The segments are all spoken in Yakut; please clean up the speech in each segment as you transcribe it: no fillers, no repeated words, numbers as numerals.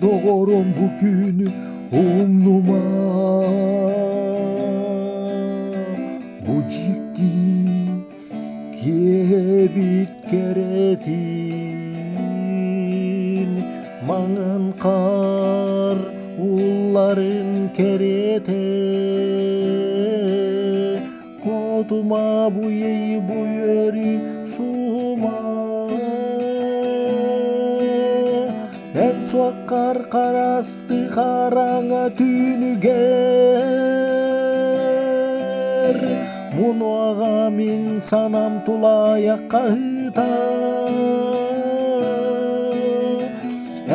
Доҕорум бу күнү умнума. Бу дьикти киэбит кэрэтин маҥан хаар улларын кэриэтэ Куотума бу иэйи бу үөрүү сума Эн суоххар харасты хараҥа түүнүгэр Мунуаҕа мин санам тулаайах хаһыыта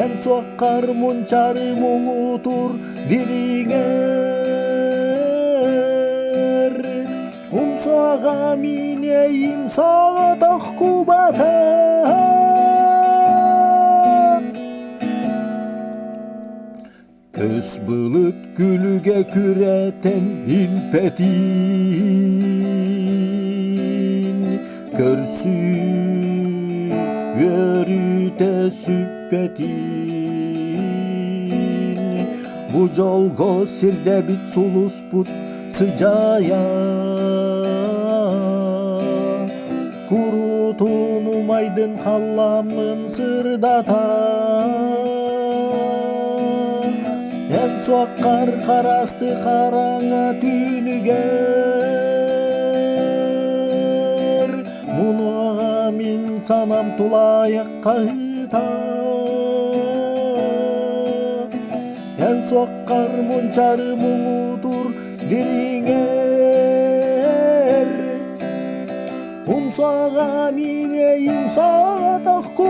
Эн суоххар мунчары муҥутуур дириҥэр Умсаҕа минэйим соҕотох кубата Көс былыт күлүгэ күрэтэн илпэтин Көрсүү үөрүүтэ сүппэтин Бу дьолго сирдэбит сулуспут сыдьаайа Куруутун умайдын халлааммын сырдата Эн суоххар харасты хараҥа түүнүгэр Мунуоҕа мин санам тулаайах хаһыыта Эн суоххар мунчары муҥутуур дириҥэр Умсаҕа миҥэйим соҕотох кубата.